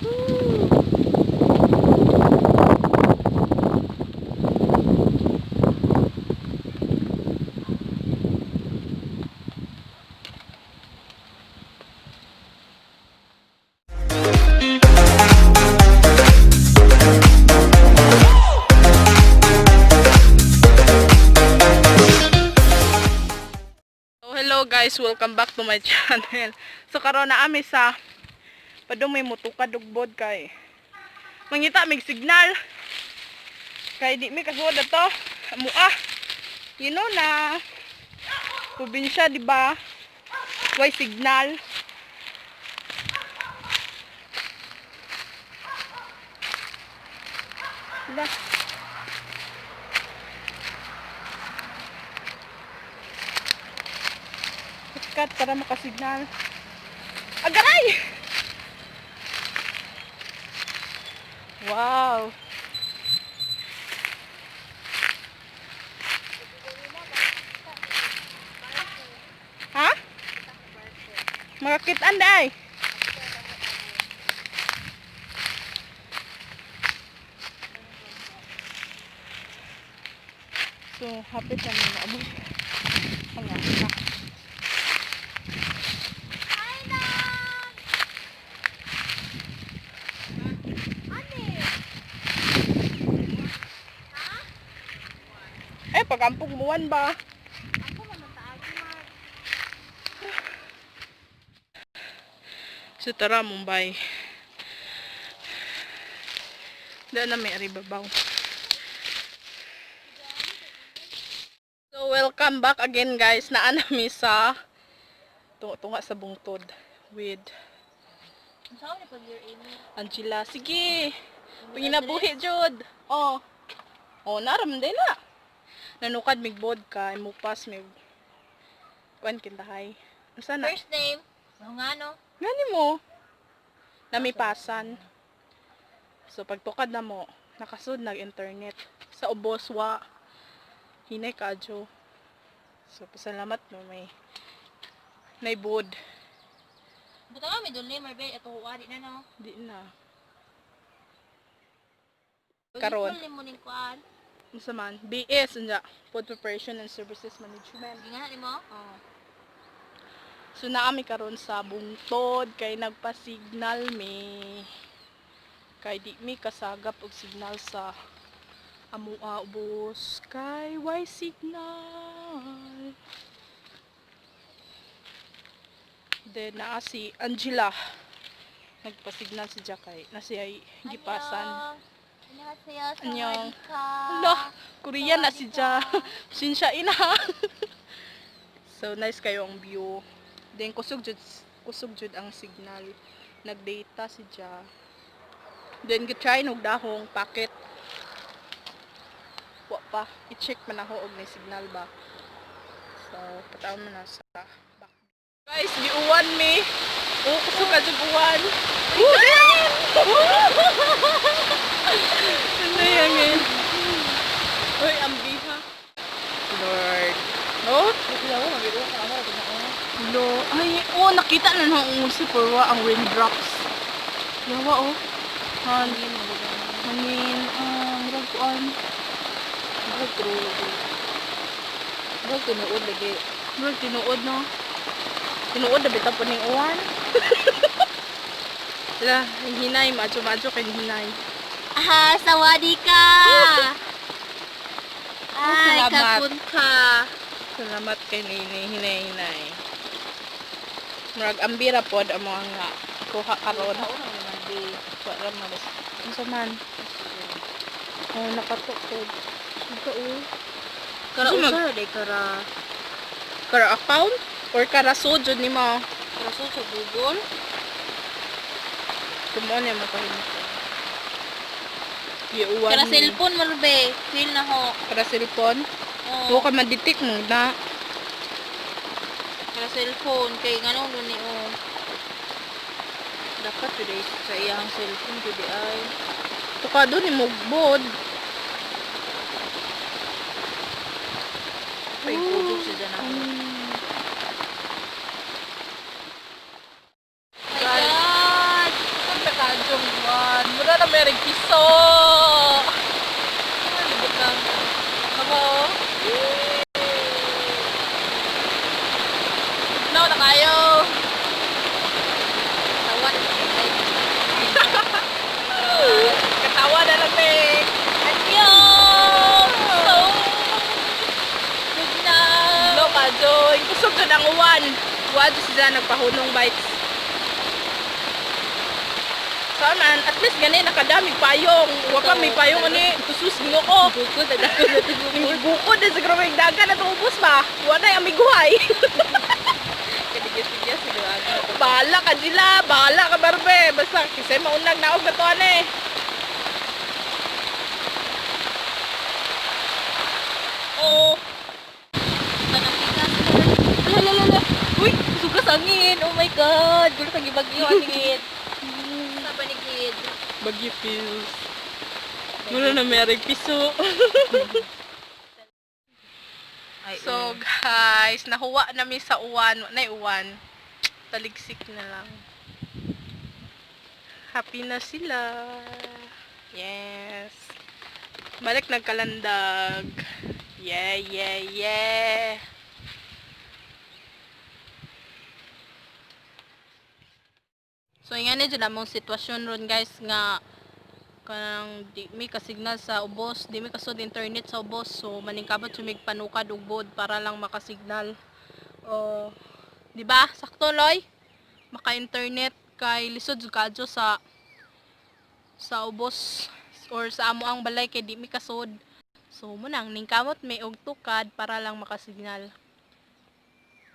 Woo! So, hello guys, welcome back to my channel. So karon na ami sa padung may mutukad og bod kay mangita mig signal. Kay di mi kasuod ato. Mua. You know na probinsya, di ba? Way signal. Wala. Cut para makasignal. Agaray! Wow! Ha? Makakitaan day. So, happy kami na abot. Ang na. Hi, Dad! Ate! Eh, pagampong buwan ba? Ako man ang taagi, Mark. So tara, Mumbai. Daan na may aribabaw. So welcome back again guys. Naa nami sa tunga sa bungtod with Ang saan ni pag-year Amy? Angela. Sige. Panginabuhi jud. Oh. Oh, naram din na. Nanukad mig vodka, imupas mig kuan kintahay. Unsa na? First name, Mahungano. Gani mo. Namipasan. So pagtukad na mo, nakasud nag-internet. Sa ubos wa hinay kadyo. So pasalamat no may naibod. Buta nga may dun Marbel. Ito huwa, di na no. Di na. Karon. Uy, mo ning kuan. Unsa man? BS unja. Food Preparation and Services Management. Gingan ni mo? Oh. So naami karon sa bungtod kay nagpa-signal mi. Kay di mi kasagap og signal sa amua ubos kay way signal. Then naa si Angela. Nagpa-signal si Jakay na siya ay gipasan. Annyeonghaseyo. Annyeong. Sawadika. Hala, Korean na si Ja. Sinsya ina. So nice kayo ang view. Then kusog jud ang signal. Nagdata si Ja. Then gitry nog dahong packet. Wa pa, i-check man ako og may signal ba. So pataon man na sa back. Guys, giuwan mi. Oh, kusog ka jud uwan. Ano yan eh? Uy, ang biha. Lord. Oh? Lo, ay, oh, nakita na nang si Purwa ang raindrops. Yawa, oh. Han, hangin, ah, murag kuan. Murag true lagi. Murag tinuod lagi. Murag tinuod, no? Tinuod, na bitaw po ning uwan. Hala, ang hinay, madyo-madyo kay hinay. Ah, sawadika. Ay, Salamat. kapun ka. Salamat kay Nini, hinay, hinay. Murag ambira pod ang mga nga kuha karon. Wala man. Unsa man? Oh, nakatukod. Unsa oh? Kara Unsa mag- usa day kara. Kara account or kara sujud nimo? Kara sa Google. Kumuha niya makahimot. Giuwan. Kara ni. cellphone man be. Feel na ho. Kara cellphone. Oh. Oo ka ma-detect mo na. Kara cellphone kay nganong dun ni oh. Dapat today sa iyang cellphone today ay. Tukado ni mugbod. Ay, kudog siya dyan ako. My God! Pagkakadyong na meron piso. Libot lang. Kamo oh. No, na kayo. Tawa na siya. Katawa na lang eh. Annyeong! So, good night! No, ka, Joy. Kusog jud ang uwan. Wa jud sila nagpahunong bites. So man, at least gani nakadamig payong. Wa pa may payong ani. Sus, Ginoo. Bukod, agad na Yung bukod na siguro may dagan at ubos ba? Wa na amiguhay. Kadigis-digis, siguro. Bahala ka sila, bahala ka barbe. Basta kisay maunag naog na to ani. Oo. Lalalala. Uy, sugas angin. Oh my God. Gulo sa gibagyo angin. Sa panigid. Bagyo pills. Muna na meron piso. Ay, So guys, nahuwa nami sa uwan. Nay uwan. Taligsik na lang. Happy na sila. Yes. Balik nagkalandag. Yeah. So ingani jud among sitwasyon ron guys nga kanang di mi kasignal sa ubos, di mi kasud internet sa ubos, so maningkabot sumig panukad og bod para lang makasignal. O di ba? Sakto loy. Maka-internet kay lisod jud kadyo sa ubos or sa amo ang balay kay di mi kasud. So mo nang ningkamot may og tukad para lang makasignal.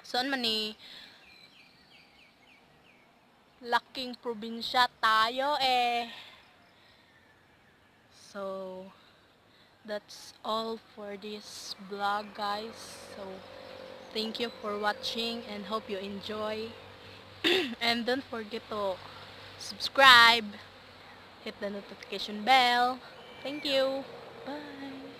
So ano man ni laking probinsya tayo eh. So, that's all for this vlog guys. So, thank you for watching and hope you enjoy. And don't forget to subscribe, hit the notification bell. Thank you. Bye.